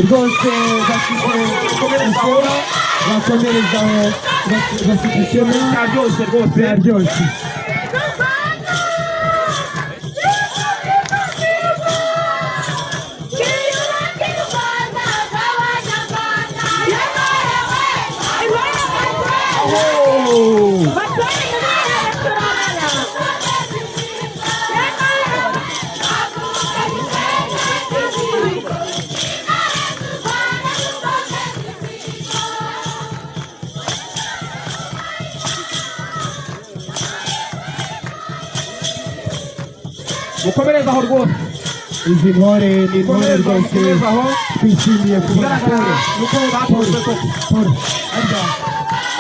Rwose bafite ishema, bakomerezaho, bafite ishema. Byaryoshye rwose. Byaryoshye. Mukomereze aho rwose. Izi ntore ni intore. Mukomereze aho. Rwose. Mukomereze aho. Twishimiye kubona Ikigaragara Paul. ni uko batojwe koko. Paul, arya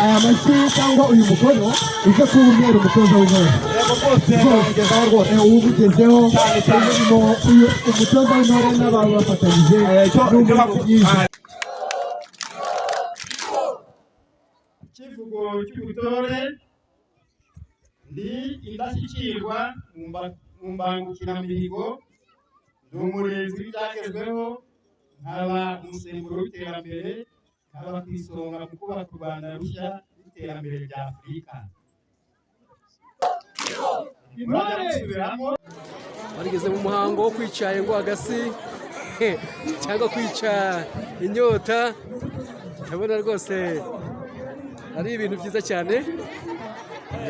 aya mashyi cyangwa uyu mukono uze kuba umweru, umutoza w'intore. Yego rwose, ndawugezaho rwose. Uwugezeho. Cyane cyane. Umurimo uyu umutoza w'intore n'abantu bafatanyije Icyo ni icyo umurimo mwiza. Ikivugo cy'ubutore: ndi indashyikirwa mu mbangukiramihigo, ndi umurinzi w'ibyagezweho, nkaba umusemburo w'iterambere, nkaba ku isonga mu kubaka u Rwanda rushya n'iterambere rya Afurika. Murajya gusubiramo. Barigeze mu muhango wo kwica ingwagasi cyangwa kwica inyota. Ndabona rwose ari ibintu byiza cyane.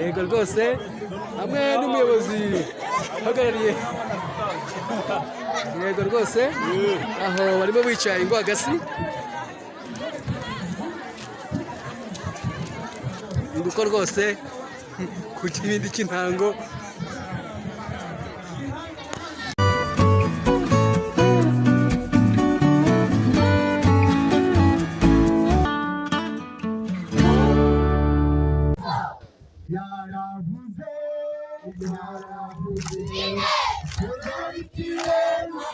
Yego rwose, hamwe n'umuyobozi uhagarariye. Yego rwose, aho barimo bica ingwagasi. Nguko rwose ku kibindi cy'intango. Yaravuze, yaravuze, ikirema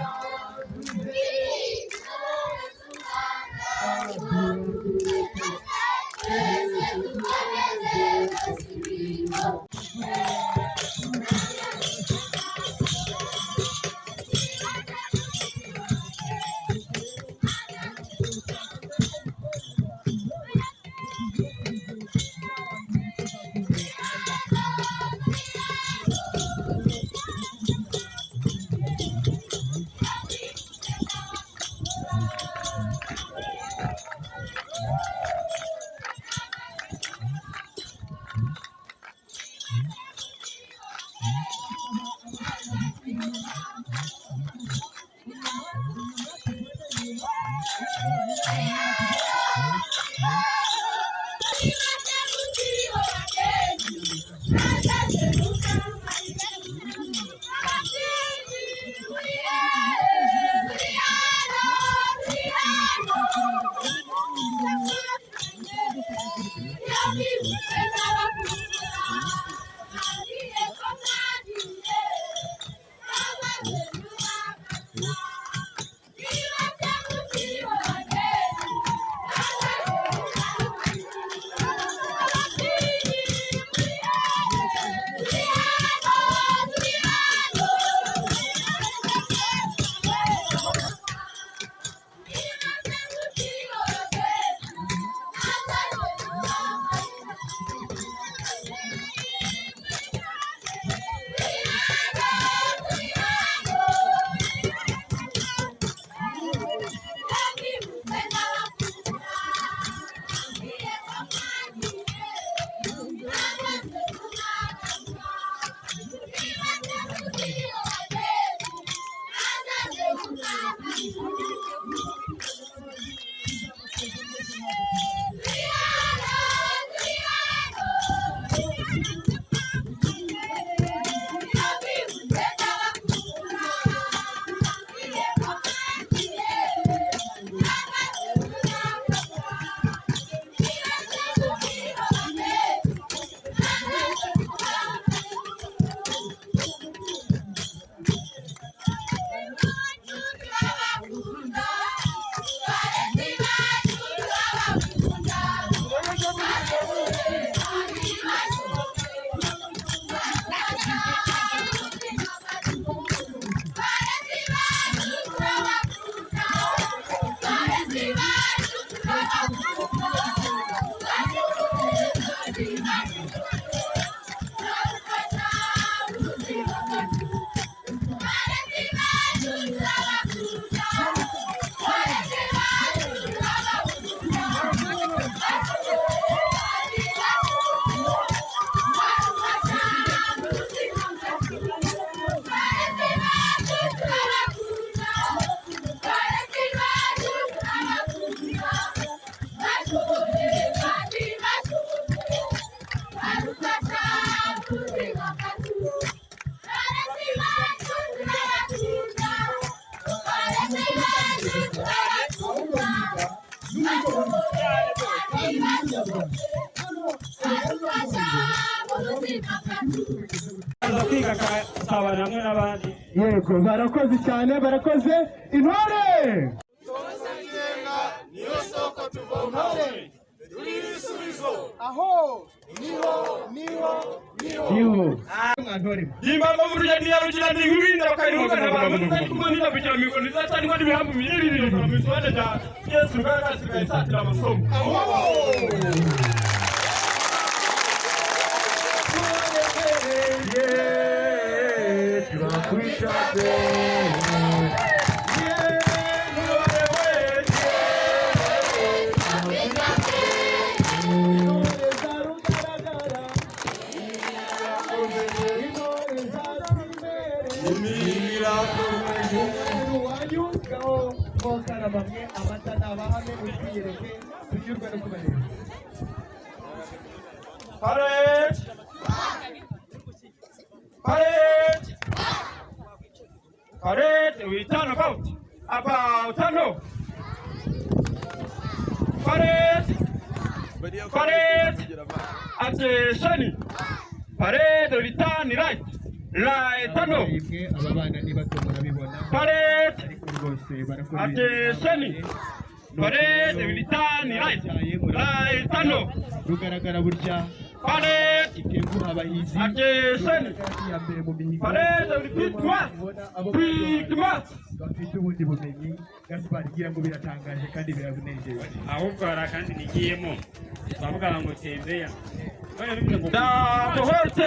yaravuze. Ahubwo biga n'umuco w'u kandi n'Ikinyarwanda. Hano Aza kwiga akasabana hamwe n'abandi. Yego, barakoze cyane, barakoze. Intore, intore, aho niho, niho, niho mwantore. Nimba burya ntiyarugira ntibinda bakayiruka abantu kumwe ninabigira mikoni zatandikwa n'ibihambu minini mu misone ja Yesu rwakasigaye satira amasomo. Intore za Rugaragara, intore za Twimere, umweru wanyugaho mokara bamwe amata n'abahame utwiyereke tunyurwe no kubareba. Parade! Parade! Parade! We turn about. About turn off. Parade! Parade! Attention! Parade! Return right. Right turn off. Imwe aba bana ni bato murabibona. Parade! Ariko rwose barakora. Attention! Parade! Return right. Right turn off. Rugaragara burya Parade! itenguha abahizi. Attention! Rugaragara iya mbere mu mihigo. Parade! Repeat march. Ubona abo Quick march. bafite ubundi bumenyi. Gaspard, ngira ngo biratangaje kandi biranejeje. Ahubwo hari akandi nigiyemo bavuga ngo tembeya none bivuze ngo Down halt.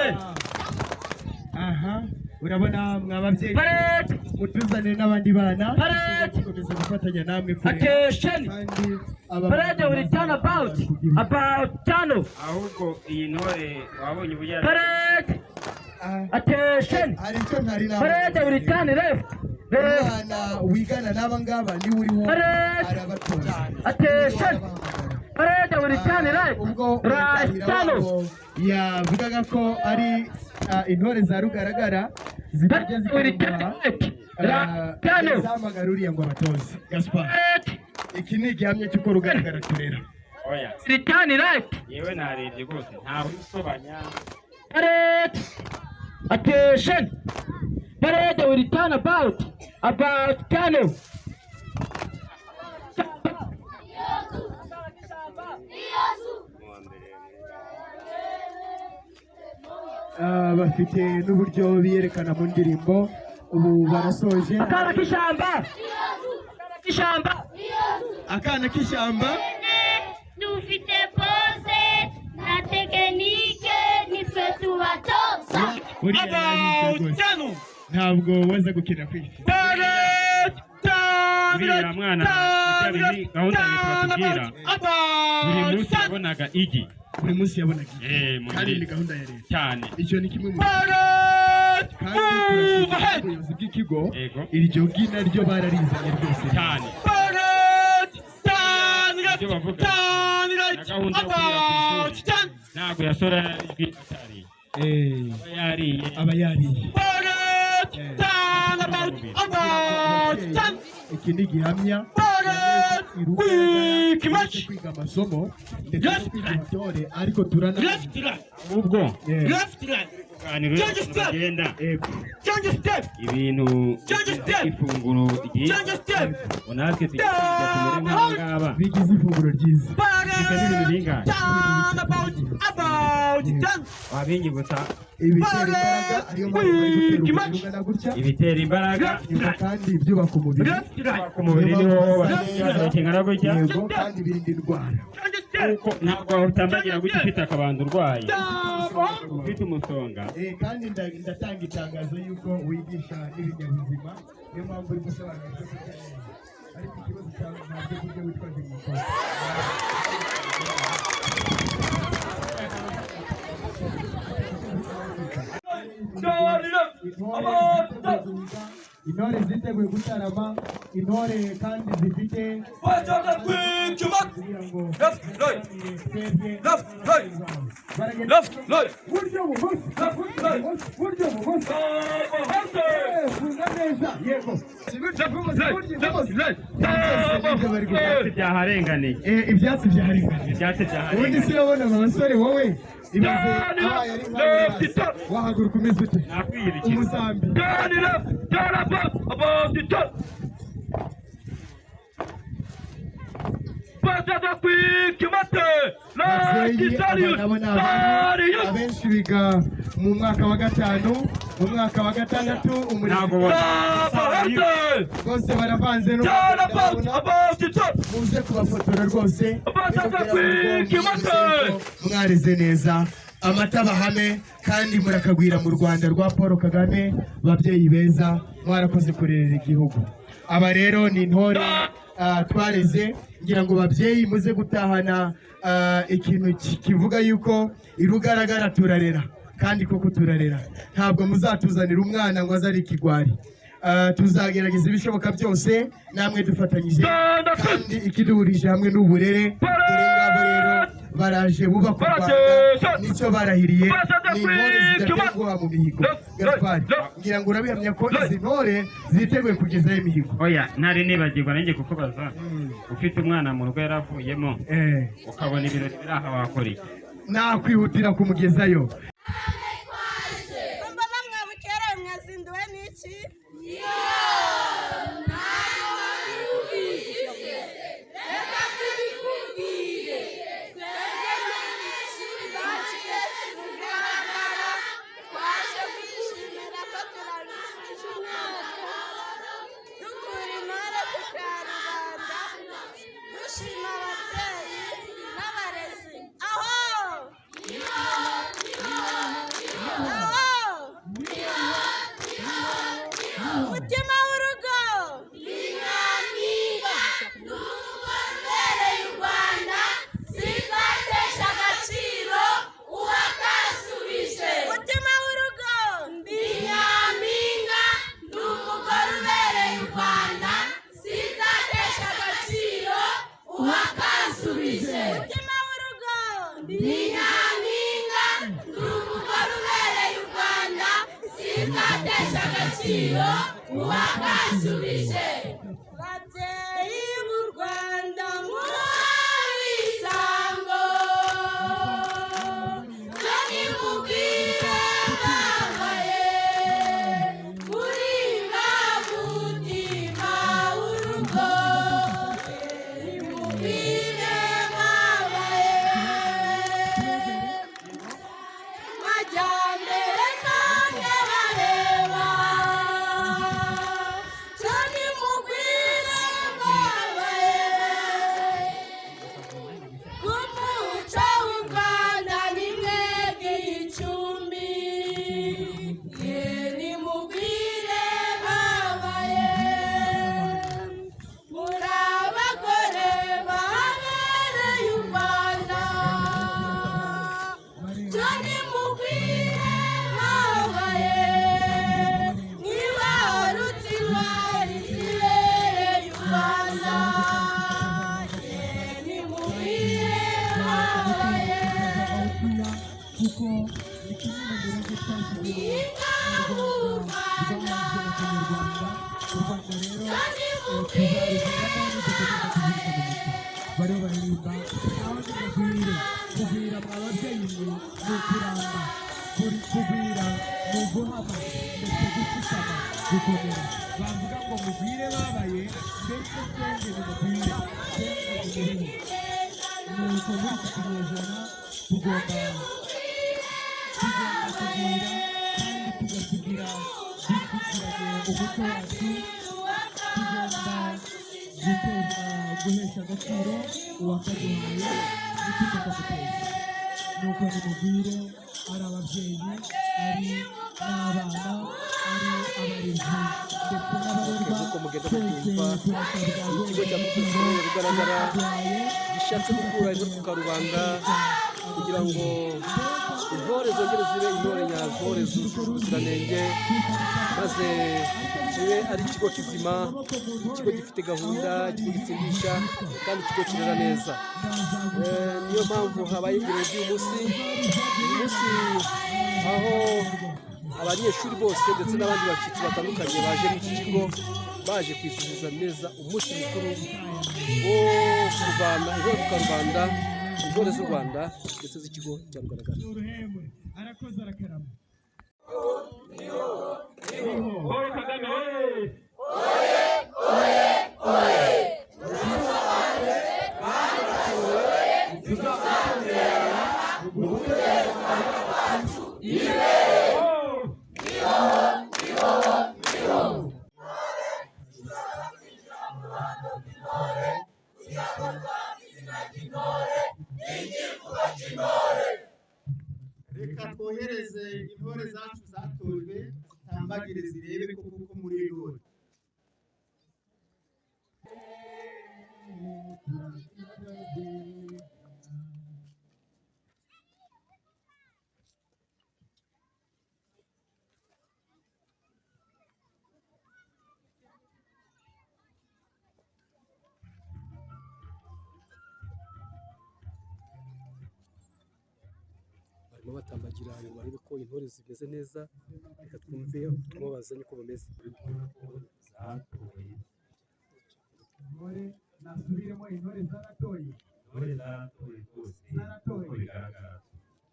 Aha urabona mwa babyeyi Parade! mutuzanire n'abandi bana. Parade! Tuzakomeza gufatanya namwe kurera Attention! kandi aba Parade bana will turn about. About turn. Ahubwo iyi ntore wabonye uburyo Parade! Ah, Attention! hari icyo ntari Parade will turn left. Left. Umwana wigana n'aba ngaba niwe uriho Parade! arabatoza. Attention! Parade will turn right. Ubwo Right umutahira turn. wabo yavugaga ko ari intore za Rugaragara zitajya Parade will turn zikaruha right. Right turn. zamagara uriya ngo abatoze. Gaspard, Parade iki ni igihamya cy'uko Rugaragara turera. Oya. return right. Yewe, narebye rwose ntawe usobanya. Parade! Attention! Parade will turn about. About turn. Bafite n'uburyo biyerekana mu ndirimbo. Ubu barasoje. Akana k'ishyamba! K'ishyamba! Akana k'ishyamba. Dufite pose na technique, nitwe tubatoza. Buriya yarabizi rwose. Ntabwo waza gukina kwisi. Uriya mwana bya bindi gahunda leta batubwira, buri munsi yabonaga igi. Buri munsi yabonaga igi. Mu Kandi ni mirire. gahunda ya leta. Cyane. Icyo ni kimwe mu kandi turashimira ubuyobozi bw'ikigo. Yego. Iryo gi naryo bararizanye rwose. Cyane. Ibyo bavuga na gahunda yo kurira ku ishuri, ntabwo yasora ijwi atariye. Aba yariye. Aba yariye. Iki ni gihamya iruka kwiga amasomo ndetse no kwiga ubutore, ariko turana Ahubwo Yeah. kuganira ukuntu bagenda Yego. ibintu ifunguro ryiza ngo natwe tujye kwiga tumere nk'aba ngaba. Bigize ifunguro ryiza. Biga n'ibintu bingahe wabinyibutsa? Ibitera imbaraga, ariyo mpamvu bari gutera umubiri ungana gutya. Ibitera imbaraga. Yego, kandi ibyubaka umubiri. Ku mubiri niho bashyira kingana gutya. Yego, kandi birinda indwara. Kuko ntabwo utambagira gutya ufite akabando, urwaye, ufite umusonga. Kandi ndatanga itangazo y'uko wigisha n'ibinyabuzima, niyo mpamvu uri gusobanura ibyo kurya neza, ariko ikibazo cyawe ntabyo kurya witwaje mu ikosi. Intore ziteguye. Intore ziteguye gutarama, intore kandi zifite kugira ngo twebwe baragenda buryo bumoso, buryo bumoso, funga neza, yego, buryo bumoso. Byose bari gukora. Byaharenganiye. Ibyatsi byaharenganiye. Ibyatsi Ubundi byaharenganiye. Sinabona aba basore, wowe ibaze abaye ari nkawe hasi, wahaguruka umeze ute? Nakwiyibikira. Umusambi. Ababyeyi, aba nabo ni abana, abenshi biga mu mwaka wa gatanu, mu mwaka wa gatandatu umurezi. Ntabwo Rwose baravanze, muze kubafotora rwose. Mwareze neza, amata bahame kandi murakagwira mu Rwanda rwa Paul Kagame. Babyeyi beza, mwarakoze kurerera igihugu. Aba rero ni intore twareze. Ngira ngo babyeyi muze gutahana ikintu kivuga yuko irugaragara turarera, kandi koko turarera. Ntabwo muzatuzanira umwana ngo aze ari ikigwari. Tuzagerageza ibishoboka byose namwe dufatanyije, kandi ikiduhurije hamwe n'uburere. Dore ngabo rero baraje bubaka u Rwanda, nicyo barahiriye. Ni intore zidatenguha mu mihigo. Gaspari, ngira ngo urabihamya ko izi ntore ziteguye kugezaho imihigo. Oya, ntari nibagirwa nanjye kukubaza: ufite umwana mu rugo yaravuyemo, ukabona ibirori biri aha, wakora iki? Nakwihutira kumugezayo. Mbona mwabukereye, mwazinduwe n'iki? Reka tubikubwire. Twebwe n'ishuri baciye Rugaragara, twaje kwishimira ko turangije umwaka, dukura intore ku karubanda, dushima ababyeyi n'abarezi. Aho aho, mutima w'urugo, ni nyampinga, ni umugore ubereye u Rwanda, sinzatesha agaciro uwatasubije. Mutima w'urugo, ni nyampinga, ni umugore ubereye u Rwanda, sinzatesha agaciro uwakasubije. Mutima w'urugo, ni nyampinga, ni umugore ubereye u Rwanda, sinzatesha agaciro uwakasubije. Babyeyi b'u Rwanda, muhawe isango, cyo nimubwire babaye muri ba mutima w'urugo, nimubwire babaye majyambere none bareba, cyo nimugwire babaye k'umuco w'u Rwanda, ni mwebwe icumbi, ye nimugwire babaye muri abagore babereye u Rwanda, cyo nimugwire babaye mwibarutse intwari zibereye u Rwanda, ye nimugwire babaye. Kuko ni kimwe mu birenge twashyizeho Inka w'u Rwanda, Abanyarwanda. U Rwanda rero cyo nimugwire tuzaruvugamo nidukomeza kuzirikana umuco. Bariho baririmba aho nimugwire. Kugwira, mwa babyeyi mwe, ni ukuramba. Kugwira ni uguhama ndetse gushikama, gukomera. Bavuga ngo mugwire babaye, ndetse twenge nimugwire, twenge nimuriho. Nuko muri iki kinyejana tugomba kugwira kandi tugasigira dushyikiranye umuco wacu. Tugomba guteza, guhesha agaciro uwakaduhaye ntitukakaguteza. Nuko nimugwire, ari ababyeyi, ari n'abana, ari abarezi ndetse n'abarerwa. Nk'uko mugenda Twese mubyumva, turasabwa ikigo cya guhesha Groupe Scolaire Rugaragara uwakaduhaye gishatse gukura intore ku karubanda kugira ngo intore zongere zibe intore nyantore zujuje ubuziranenge, maze Kibe ari ikigo kizima, ikigo gifite gahunda, ikigo gitsindisha kandi ikigo kirera neza. Niyo mpamvu habaye ibirori by'uyu munsi, uyu munsi aho abanyeshuri bose ndetse n'abandi bashyitsi batandukanye baje muri iki kigo, baje kwizihiza neza umunsi mukuru wo kuvana intore ku karubanda, intore z'u Rwanda ndetse z'ikigo cya Rugaragara. Arakoze, arakarama. Paul Kagame oye! Reka twohereze intore zacu zatojwe zitambagire, zirebe ko kuko muri intore. Barimo batambagira ngo barebe ko intore zimeze neza. Reka twumve ubutumwa bazanye uko bumeze. Zatoye. Intore, nasubiremo, intore zaratoye. Intore zaratoye rwose. Zaratoye. Uko bigaragara.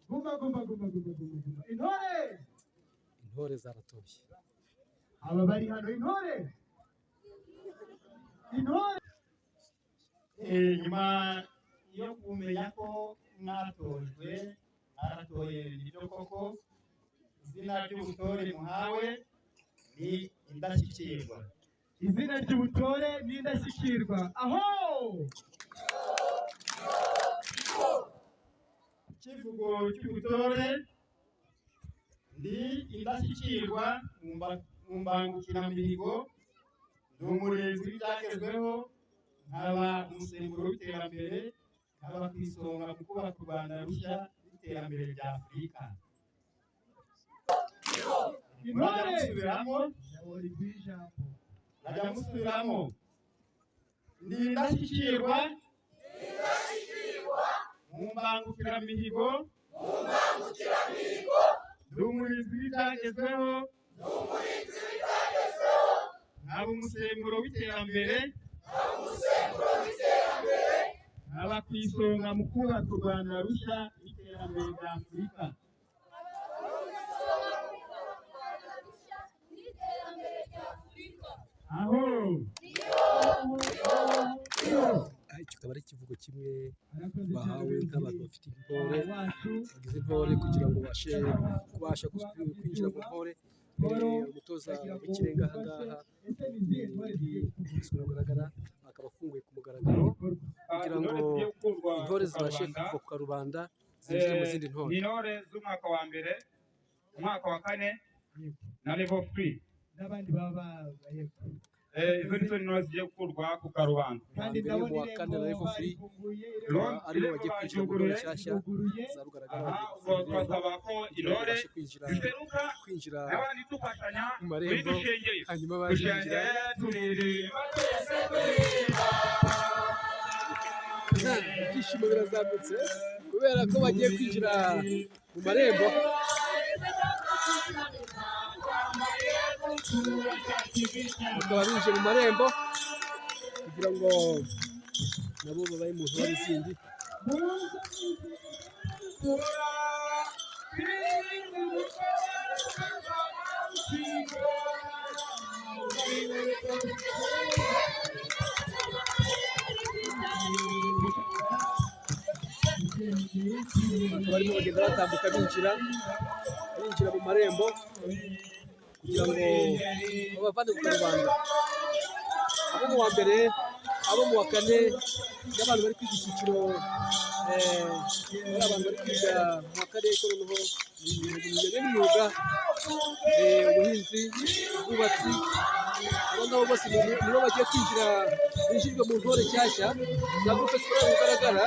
Guma guma guma guma guma guma, intore! Intore zaratoye. Aba bari hano, intore, intore! Nyuma yo kumenya ko mwatojwe, mwaratoye nibyo koko, izina ry'ubutore muhawe ni indashyikirwa. Izina ry'ubutore ni indashyikirwa, aho! Icyivugo cy'ubutore: ndi indashyikirwa mu mbangukiramihigo, ndi umurinzi w'ibyagezweho, nkaba umusemburo w'iterambere, nkaba ku isonga mu kubaka u Rwanda rushya n'iterambere rya Afurika. Murajya Intore! musubiramo. Ijambo. Murajya musubiramo: ndi indashyikirwa mu mbangukiramihigo, ndi umurinzi w'ibyagezweho, nkaba umusemburo w'iterambere, nkaba ku isonga mu kubaka u Rwanda rushya n'iterambere rya Afurika. N'iterambere rya Afurika. Aho! Icyo akaba ari ikivugo kimwe Arakoze cyane. bahawe nk'abantu bafite intore, Wacu bagize intore, kugira ngo babashe kubasha kwinjira mu ntore. Umutoza w'ikirenga aha ngaha Ese ni izihe ntore zigiye muri Rugaragara akaba afunguye ku mugaragaro kugira ngo Intore zigiye gukurwa intore ku zibashe karubanda. kuva ku karubanda zinjire mu zindi ntore. Ni intore z'umwaka wa mbere, umwaka wa kane na level 3. N'abandi baba yego. Izo nizo ntore zigiye gukurwa ku karubanda. Kandi Mbere ndabona mu wa kane na irembo level 3 barifunguye. aribo bagiye kwinjira mu ntore nshyashya Riruguruye. za Rugaragara. Aha Bagiye ubwo gufungura irembo turasaba ko kugira ngo intore babashe kwinjira ziseruka kwinjira n'abandi dufashanya mu marembo, muri dushengeye. hanyuma bazinjira. Dushengeye turirimba twese. Ibyishimo birazamutse kubera ko bagiye kwinjira mu marembo. Bakaba binjiye mu marembo kugira ngo nabo babaye mu ntore zindi. Bakaba barimo bagenda batambuka, binjira mu marembo kugira ngo babavane ku karubanda, abo mu wa mbere, abo mu wa kane n'abantu bari kwiga icyiciro, bari abantu bari kwiga mu wa kane, ko noneho ibintu bijyanye n'imyuga, ubuhinzi, ubwubatsi, abo ngabo bose nibo bagiye kwinjira, binjirwa mu ntore nshyashya za Groupe Scolaire Rugaragara,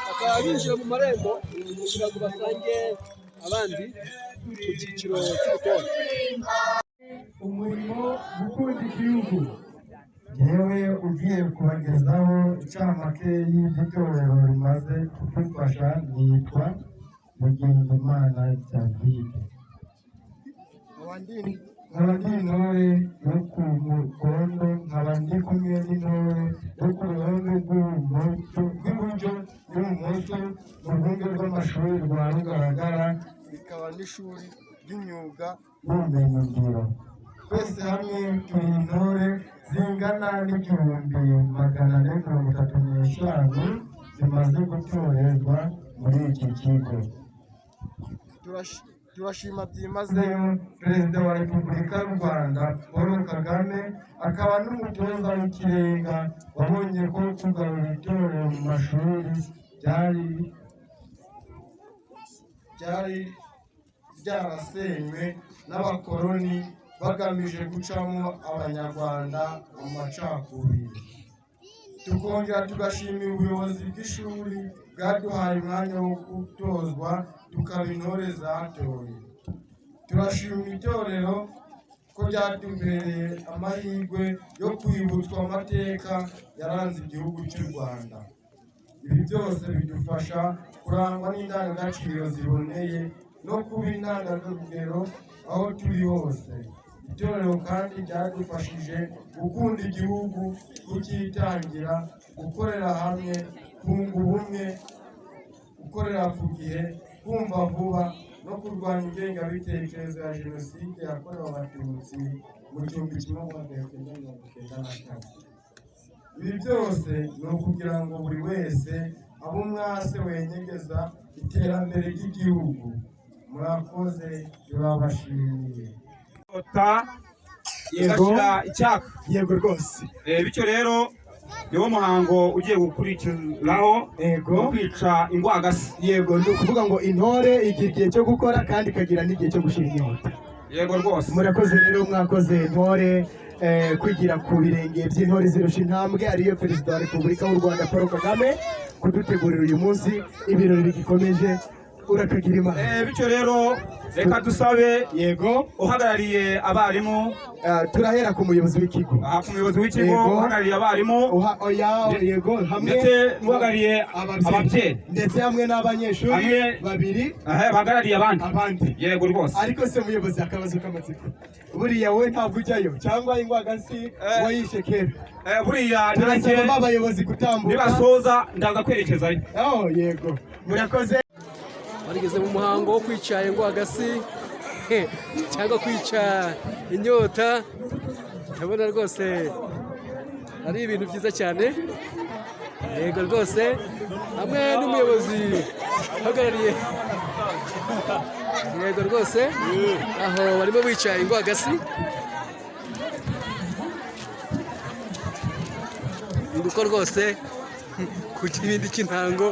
bakaba binjira mu marembo kugira ngo basange abandi mu cyiciro cy'ubutore. Umurimo, gukunda igihugu. Yewe, ugiye kubagezaho incamake y'iby'itorero rimaze kudufasha nitwa Mugengimana David, nkaba ndi intore yo ku mukondo, nkaba ndi kumwe n'intore yo ku ruhande rw'iburyo n'ibumoso mu rwunge rw'amashuri rwa Rugaragara, rikaba n'ishuri ry'imyuga n'ubumenyingiro. Twese hamwe turi intore zingana n'1435 zimaze gutorezwa muri iki kigo. Turashima byimazeyo Perezida wa Repubulika y'u Rwanda Paul Kagame, akaba n'umutoza w'ikirenga, wabonye ko kugarura itorero mu mashuri byari byarasenywe n'abakoloni bagamije gucamo Abanyarwanda amacakubiri. Tukongera tugashimira ubuyobozi bw'ishuri bwaduhaye umwanya wo gutozwa tukaba intore zatoye. Turashima itorero ko ryatubereye amahirwe yo kwibutswa amateka yaranze igihugu cy'u Rwanda. Ibi byose bidufasha kurangwa n'indangagaciro ziboneye no kuba intangarugero aho turi hose. Itorero kandi ryadufashije gukunda igihugu, kucyitangira, gukorera hamwe, kunga ubumwe, gukorera ku gihe, kumva vuba no kurwanya ingengabitekerezo ya Jenoside yakorewe Abatutsi mu 1994. Ibi byose ni ukugira ngo buri wese abe umwase wenyegeza iterambere ry'igihugu. Murakoze, turabashimiye. Yego. Ugashira icyaka. Yego rwose. Bityo rero niwo muhango ugiye gukurikiraho wo kwica ingwagasi. Yego, ni ukuvuga ngo intore igira igihe cyo gukora kandi ikagira n'igihe cyo gushira inyota. Yego rwose. Murakoze rero, mwakoze intore kwigira ku birenge by'intore zirusha intambwe, ariyo Perezida wa Repubulika w'u Rwanda Paul Kagame, kudutegurira uyu munsi ibirori bigikomeje. Urakagira Imana. Bityo rero reka dusabe yego uhagarariye abarimu. Turahera ku muyobozi w'ikigo. Aha, ku muyobozi w'ikigo. Yego. Uhagarariye abarimu. Oya, yego, hamwe ndetse n'uhagarariye ababyeyi. Ndetse hamwe n'abanyeshuri babiri. Aha, bahagarariye abandi. Abandi. Yego rwose. Ariko se muyobozi, akabazo k'amatsiko, buriya wowe ntabwo ujyayo cyangwa ingwagasi wayishe kera? Buriya Turasaba nanjye abayobozi gutambuka. Nibasoza ndaza kwerekezayo. Oh, yego, murakoze. Barigeze mu muhango wo kwica ingwagasi cyangwa kwica inyota. Ndabona rwose ari ibintu byiza cyane. Yego rwose, hamwe n'umuyobozi uhagarariye. Yego rwose, aho barimo bica ingwagasi. Nguko rwose ku kibindi cy'intango.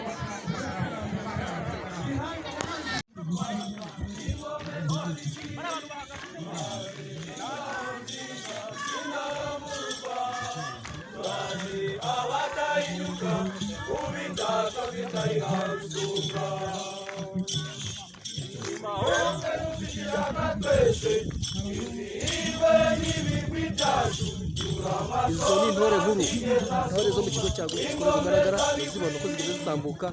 Izo ni intore nkuru, intore zo mu kigo cya Gikuru Rugaragara. Zibona uko zigenda zitambuka,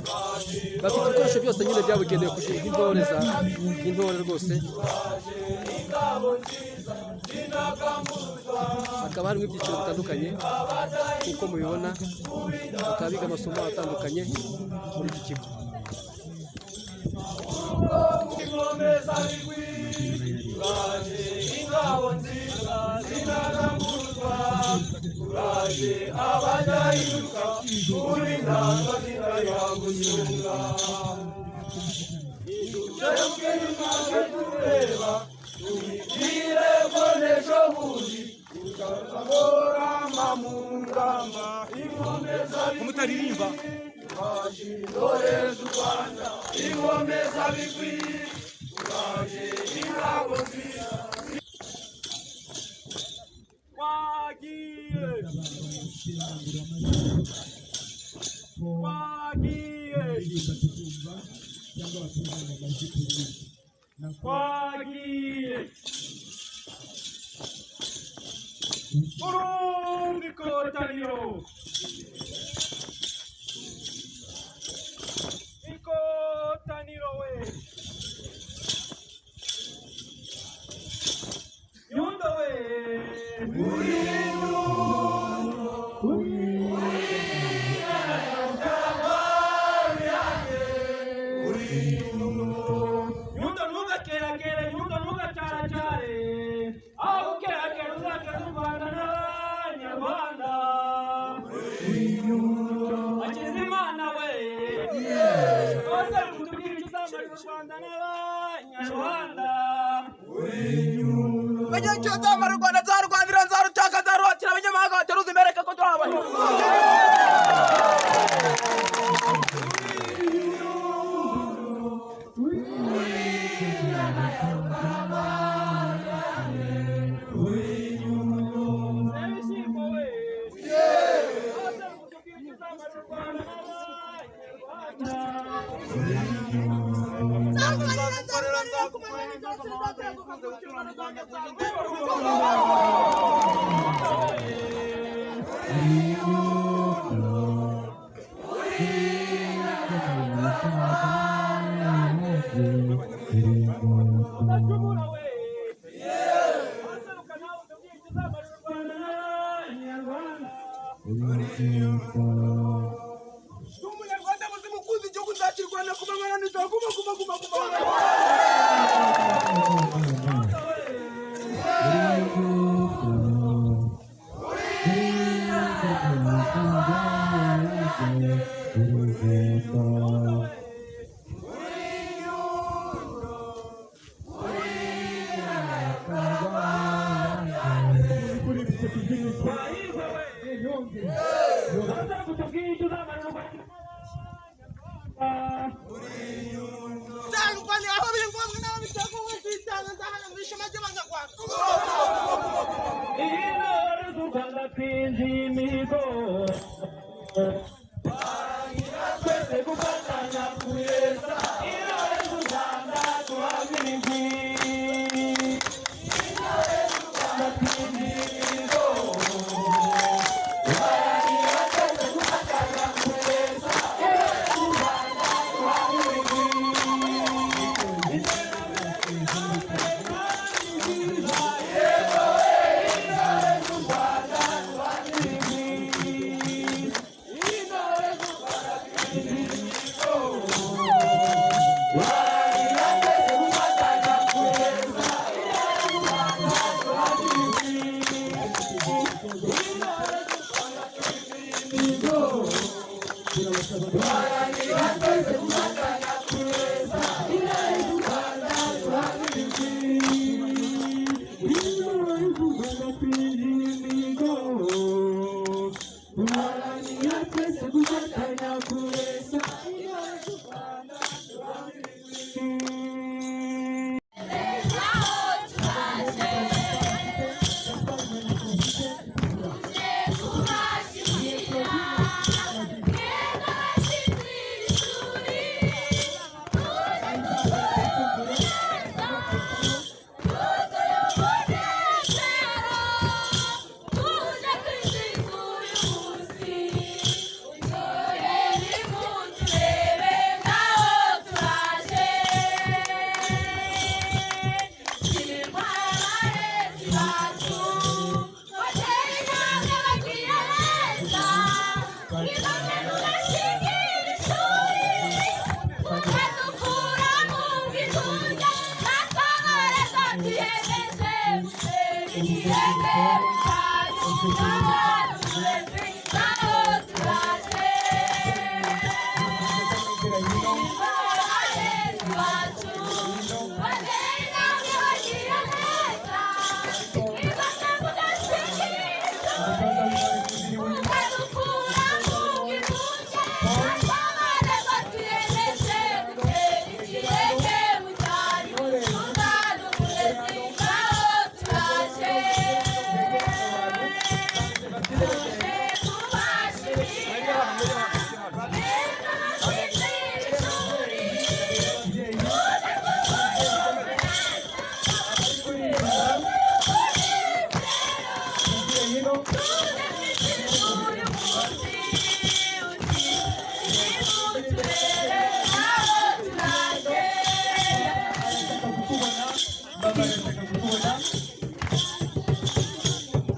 bafite ibikoresho byose nyine byabugenewe kugira nk'intore za nk'intore rwose. Hakaba harimo ibyiciro bitandukanye nk'uko mubibona, bakaba biga amasomo atandukanye muri iki kigo. Mutaririmba. Twagiye. Hakizimana we, bose kutubwira icyo uzamarira u Rwanda n'Abanyarwanda. Bagiye icyo nzamara u Rwanda, nzarurwanira, nzarutaka, nzaruhatira abanyamahanga bateruza imbereka ko turabaye. Sebishyimbo we, bose kutubwira icyo uzamarira u Rwanda n'Abanyarwanda. Nzarurwanira, nzarurwanira kumanywa n'ijoro, sinzateguka ku nshingano zanjye Udacumura we, waseruka nawe utubwire icyo uzamarira u Rwanda n'Abanyarwanda. Ndi umunyarwanda muzima ukunda igihugu, nzakirwana ku manywa na nijoro, guma guma guma guma. Twahirwa we, waseruka utubwire icyo uzamarira u Rwanda n'Abanyarwanda. Nzarurwanira aho biri ngombwa n'aho biteguwe, nzitanga, nzaharanira ishema ry'Abanyarwanda. Intore z'u Rwanda twinjiye imihigo, twese gufatanya kuyesa. Intore z'u Rwanda duhabwe imigwi. Intore z'u Rwanda twinjiye imihigo, twese gufatanya kuyesa. Intore z'u Rwanda duhabwe imigwi. Iterambere kandi ryiza, yego we. Intore z'u Rwanda duhabwe imigwi. Intore z'u Rwanda twinjiye imihigo, twese gufatanya kuyesa. Intore z'u Rwanda duhabwe imigwi. Intore z'u Rwanda twinjiye imihigo, duharanira twese gufatanya kuyesa. Intore z'u Rwanda duhabwe imigwi. Intore z'u Rwanda twinjiye imihigo, duharanira twese gufatanya kuyesa. Intore z'u Rwanda duhabwe imigwi.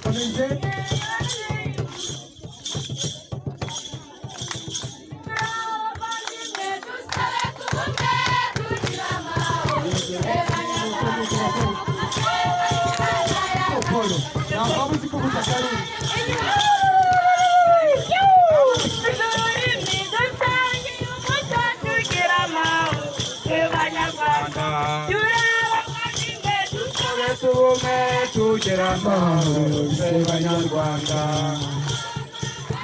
Komeze. Polo, ntabwo waba uzi ko ubutaka ari ubu. ubumwe tugira amahoro banyarwanda.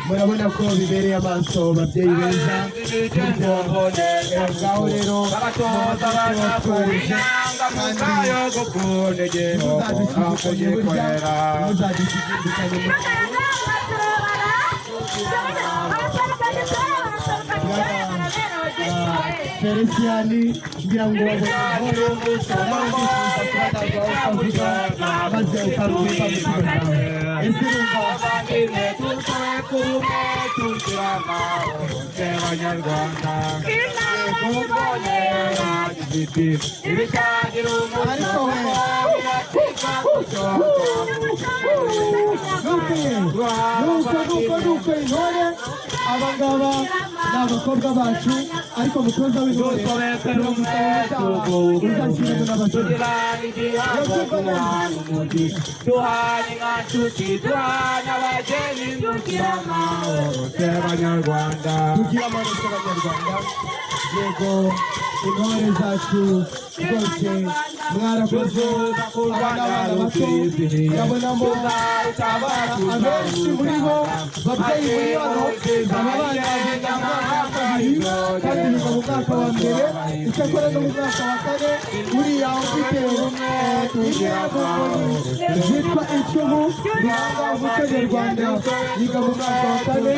Murabona ko bibereye amaso, babyeyi beza. Ngaho rero Bagatoza abana kuba inyangamugayo, gukunda igihugu no kugikorera. Muzadushyigikanye. Feliciyani, ngira ngo ukavuga maze ukaruhuka mu kigo cyawe. Ese urumva Abavandimwe, dusobeke ubumwe tugira amahoro banyarwanda. Ibitagira Ariko we nuko nuko nuko intore, aba ngaba ni abakobwa bacu, ariko mutoza w'intore turamusaba uzashyiremo n'abasore. Duhana inka nshuti, duhana abageni, tugira amahoro banyarwanda. Tugira amahoro tw'Abanyarwanda. Yego, intore zacu rwose mwarakoze. Aba ni abana bato, urabonamo abenshi muri bo, babyeyi muri hano, aba bana biga mu mwaka wa kabiri kandi biga mu mwaka wa mbere, icyakora no mu mwaka wa kane. Uriya ufite imwe mu nkoni zitwa icumu biranga umuco nyarwanda yiga mu mwaka wa kane,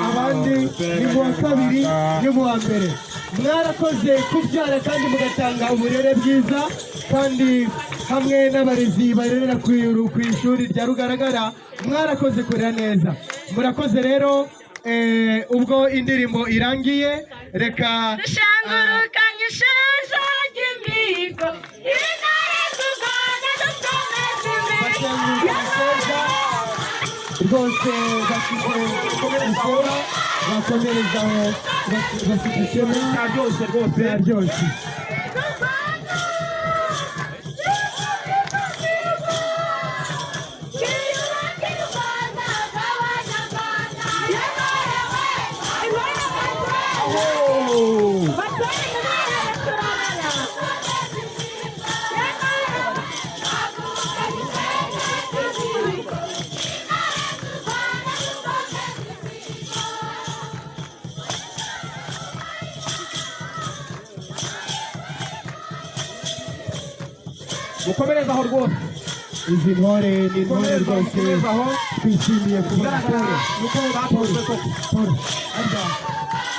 abandi ni mu wa kabiri, ni mu wa mbere. Mwarakoze kubyara kandi mugatanga uburere bwiza, kandi hamwe n'abarezi barerera ku ishuri rya Rugaragara, mwarakoze kurera neza. Murakoze rero. Ubwo indirimbo irangiye, reka Dushangurukanye isheja ry'imihigo, intare z'u Rwanda dukomeze imihigo. Bazenguruka isheja rwose, bafite ishema, bakomerezaho, bafite ishema. Byaryoshye rwose. Byaryoshye. Twiyubakire u Rwanda rw'Abanyarwanda. Batore intore turabara. Mukomereze aho rwose. Izi ntore ni intore rwose. Mukomereze aho. Twishimiye kubona Bigaragara Paul nuko batojwe koko. Paul arya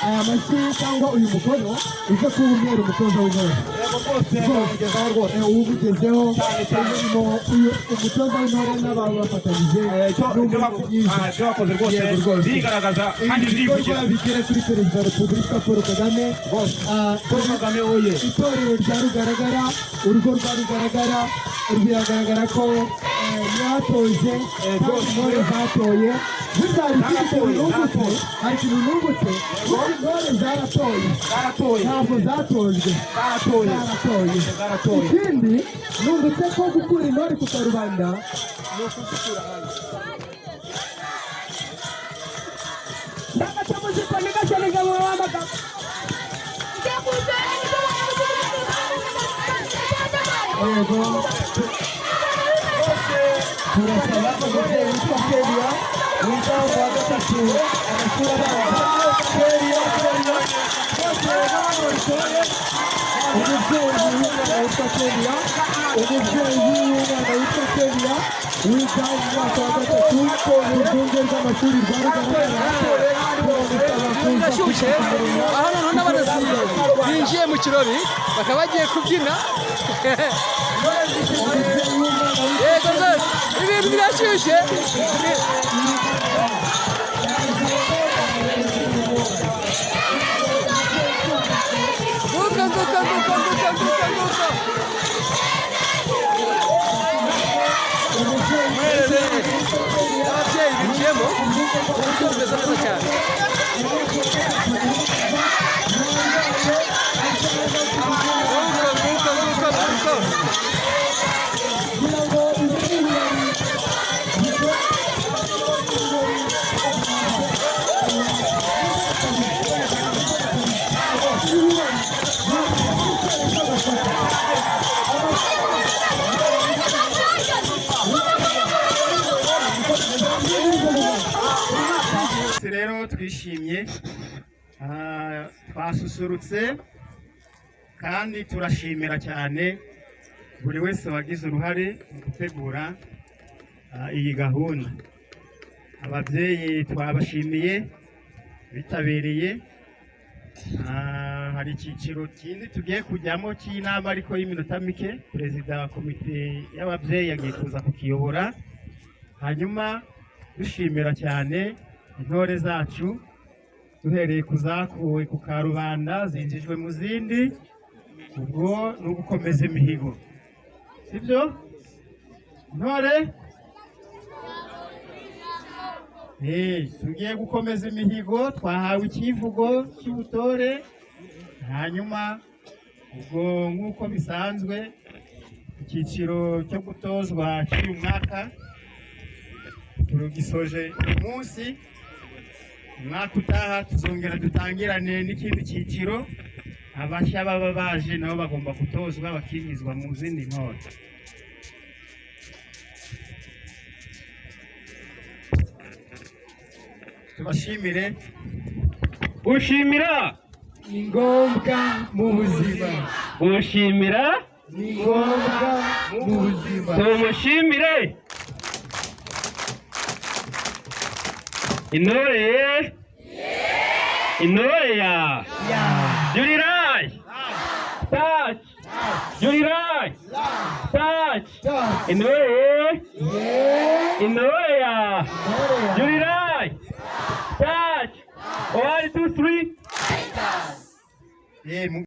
aya mashyi cyangwa uyu mukono uze kuba umweru, umutoza w'intore. Yego rwose, bamugezaho rwose. Uwugezeho Cyane cyane. umurimo uyu umutoza w'intore n'abantu bafatanyije Icyo ni ibyo umurimo mwiza. ibyo bakoze rwose Yego rwose. birigaragaza kandi Ibi bikorwa birivugira. bigere kuri Perezida wa Repubulika Paul Kagame. Paul Kagame oye. Itorero rya Rugaragara, urugo rwa Rugaragara, biragaragara ko mwatoje kandi intore zatoye. Burya hari ikindi kintu nungutse, hari ikintu nungutse: burya intore zaratoye. Zaratoye. Ntabwo zatojwe. Zaratoye. Zaratoye. Zaratoye. Ikindi nungutse ko gukura intore ku karubanda ni ukuzikura hanze. Ndagaca muziko nigashaniga mu w'amagambo. Yego, turasaba umubyeyi witwa Kelia wiga mu wa gatatu amashuri abanza. Kelia, Kelia, umubyeyi w'umwana witwa Kelia, umubyeyi w'umwana witwa Kelia wiga mu mwaka wa gatatu mu rwunge rw'amashuri rwa Rugaragara, turamusaba kuza. Birashyushye aho noneho n'abarezi binjiye mu kirori, bakaba bagiye kubyina. Yego rwose, ibintu birashyushye. Nguko nguko nguko nguko nguko nguko. Ababyeyi binjiyemo uburyo bumeze neza cyane. Nguko nguko nguko nguko. Kugira ngo ibi ni ibirori. Rero twishimye, twasusurutse kandi turashimira cyane buri wese wagize uruhare mu gutegura iyi gahunda. Ababyeyi twabashimiye bitabiriye. Hari icyiciro kindi tugiye kujyamo cy'inama ariko y'iminota mike. Perezida wa komite y'ababyeyi agiye kuza kukiyobora. Hanyuma dushimira cyane intore zacu, duhereye ku zakuwe ku karubanda zinjijwe mu zindi. Ubwo ni ugukomeza imihigo, sibyo ntore? Tugiye gukomeza imihigo, twahawe icyivugo cy'ubutore. Hanyuma ubwo nk'uko bisanzwe icyiciro cyo gutozwa cy'uyu mwaka turugisoje uyu munsi. Umwaka utaha tuzongera dutangirane n'ikindi cyiciro. Abashya baba baje nabo bagomba gutozwa bakinjizwa mu zindi ntore. Tubashimire. Gushimira ni ngombwa mu buzima. Gushimira ni ngombwa mu buzima. Tumushimire intore ye, intore ya Jurirayi touch, Jurirayi touch, intore ye, intore ya Jurirayi touch. 1, 2, 3. Eh,